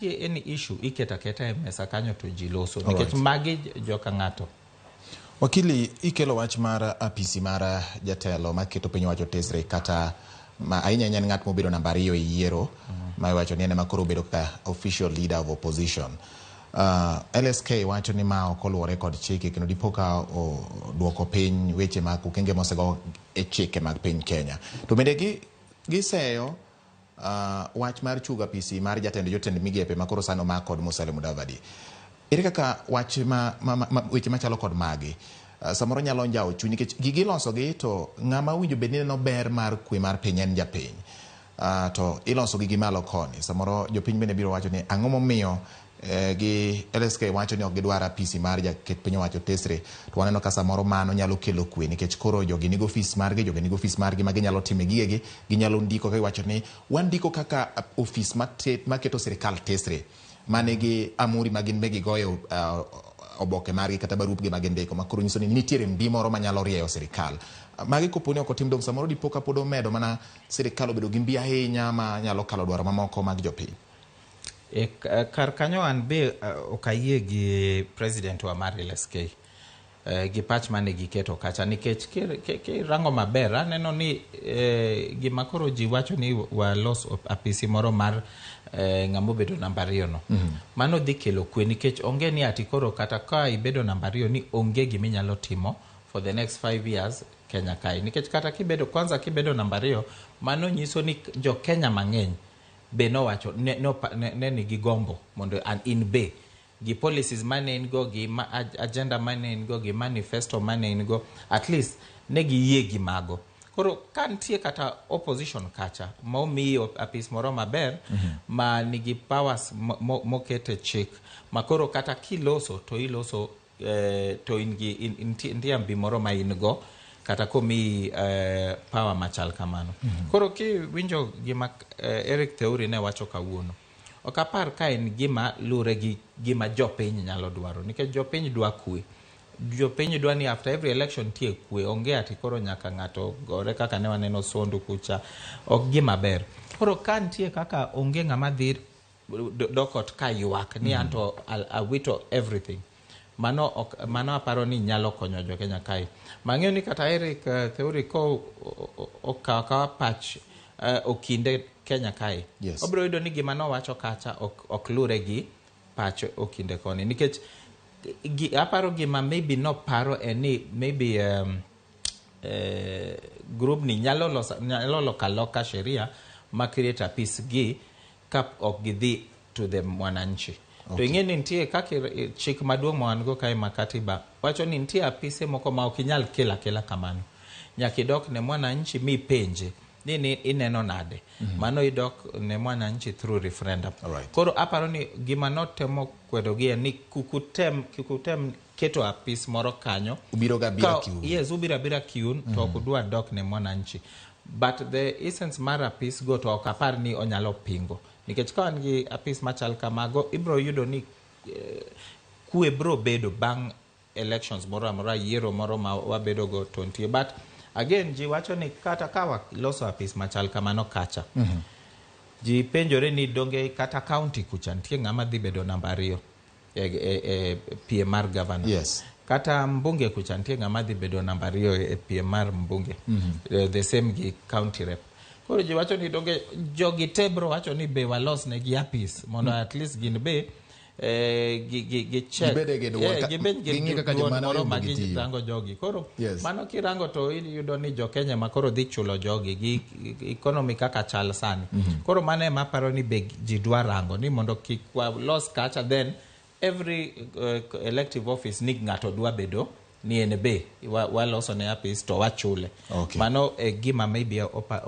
Any issue iketo aketa e mesa kanyo to ji loso nikech magi joka ng'ato. Wakili, ikelo wach mar apisi mar jatelo maketo piny owacho tesre, kata ma ahinya ahinya en ng'at mobedo namba 2 e yiero, ma iwacho ni en ema koro obedo kaka official leader of opposition. LSK wacho ni ma ok oluwore kod chike kendo dipo ka oduoko piny weche mag okenge mosego e chike mag piny Kenya. To bende giseyo wach mar chungo apisi mar jatend jotend migepe ma koro sani omak kod Musalia Mudavadi. Ere kaka wach ma weche machalo kod magi samoro nyalo njawo chuny, nikech gigi ilosogi to ng'ama owinjo bed ni neno ber mar kwe mar piny en japiny, to iloso gi gimalo koni, samoro jopiny bende biro wacho ni ang'o momiyo gi LSK wacho ni ok gidwar apisi mar jaket piny owacho tesre, to waneno ka samoro mano nyalo kelo kwe, nikech koro jogi nigo ofis margi, jogi nigo ofis margi ma ginyalo time gigegi, ginyalo ndiko ka giwacho ni wandiko kaka ofis maketo sirikal tesre manigi amuri ma gin be gigoyo oboke margi kata barupgi ma gindiko, ma koro nyiso ni nitiere mbi moro manyalo rieyo sirikal. Magi kopo ni ok otim, dong samoro dipo ka pod omedo mana sirikal obedo gi mbi ahinya ma nyalo kalo dwaro mamoko mag jopiny. E kar kanyo an be ok ayie gi president wa mar LSK gi pach mane giketo kacha, nikech kirango maber aneno ni gima koro ji wacho ni walos apisi moro mar ng'ama obedo namba 2 no, mano dhi kelo kwe, nikech onge ni ati koro kata ka ibedo namba 2 ni onge giminyalo timo for the next 5 years Kenya kae, nikech kata kibedo kwanza kibedo namba 2, mano nyiso ni jo Kenya mang'eny be nowacho ne nigi gombo mondo an in be gi policies mane in go, gi agenda mane in go, gi manifesto mane in go, at least ne giyie gi mago. Koro ka nitie kata opposition kacha ma omiyi apis moro maber ma nigi powers moket e chik, ma koro kata kiloso to iloso to in gi nitie mbi moro ma in go kata komiyi power machal kamano. Koro kiwinjo gima Eric Theuri ne wacho kawuono, ok apar ka en gima lure gi gima jopiny nyalo dwaro, nikech jopiny dwa kwe. Jopiny dwa ni after every election nitie kwe, onge ati koro nyaka ng'ato gore kaka ne waneno Sondu kucha, ok gima ber. Koro ka nitie kaka onge ng'ama dhi dok ot ka ywak ni anto awito everything, mano ok, mano aparo ni nyalo konyo jo Kenya kae. Mang'eyo ni kata Eric Theuri ko okawo akawa pach okinde Kenya kae, obiro yudo ni gima nowacho kacha ok lure gi pach okinde koni, nikech aparo gima maybe noparo en ni maybe group ni nyalo loko aloka sheria ma create apis gi ka ok gidhi to the mwananchi. To ing'e ni nitie kaka chik maduong' ma wan go kae ma katiba wacho ni nitie apise moko ma ok inyal kelo akela kamano, nyaka idok ne mwananchi mipenje ni ineno nade. Mano idok ne mwananchi through referendum. Koro aparo ni gima notemo kwedogi en ni kikutem keto apis moro kanyo. Ubiro ga abira kiun. Yes, ubiro abira kiun to ok udwa dok ne mwananchi. But the essence mar apis go to ok apar ni onyalo pingo, nikech ka wan gi apis machal kamago, ibiro yudo ni kwe biro bedo bang' elections moro amora, yiero moro ma wabedo go to nitie. But again, ji wacho ni kata ka waloso apis machal kamano kacha, ji penjore ni donge kata county kucha nitie ng'ama dhi bedo namba 2 e piem mar governor, kata mbunge kucha nitie ng'ama dhi bedo namba 2 e piem mar mbunge, the same gi county rep. Koro ji wacho ni donge jogi te bro wacho ni be walos negi apis mondo at least gin be gi check. Gibed gi duol gibed gi ging'e kaka duol joma moro ma oyombo gi tiyo. Girango jogi koro. Mano kirango to iyudo ni jo Kenya ma koro dhi chulo jogi gi economy kaka chal sani. Koro mano ema aparo ni be ji dwa rango ni mondo kik walos kacha, then every elective office ni ng'ato dwa bedo ni en be waloso ne apis to wachule. Mano e gima maybe opa,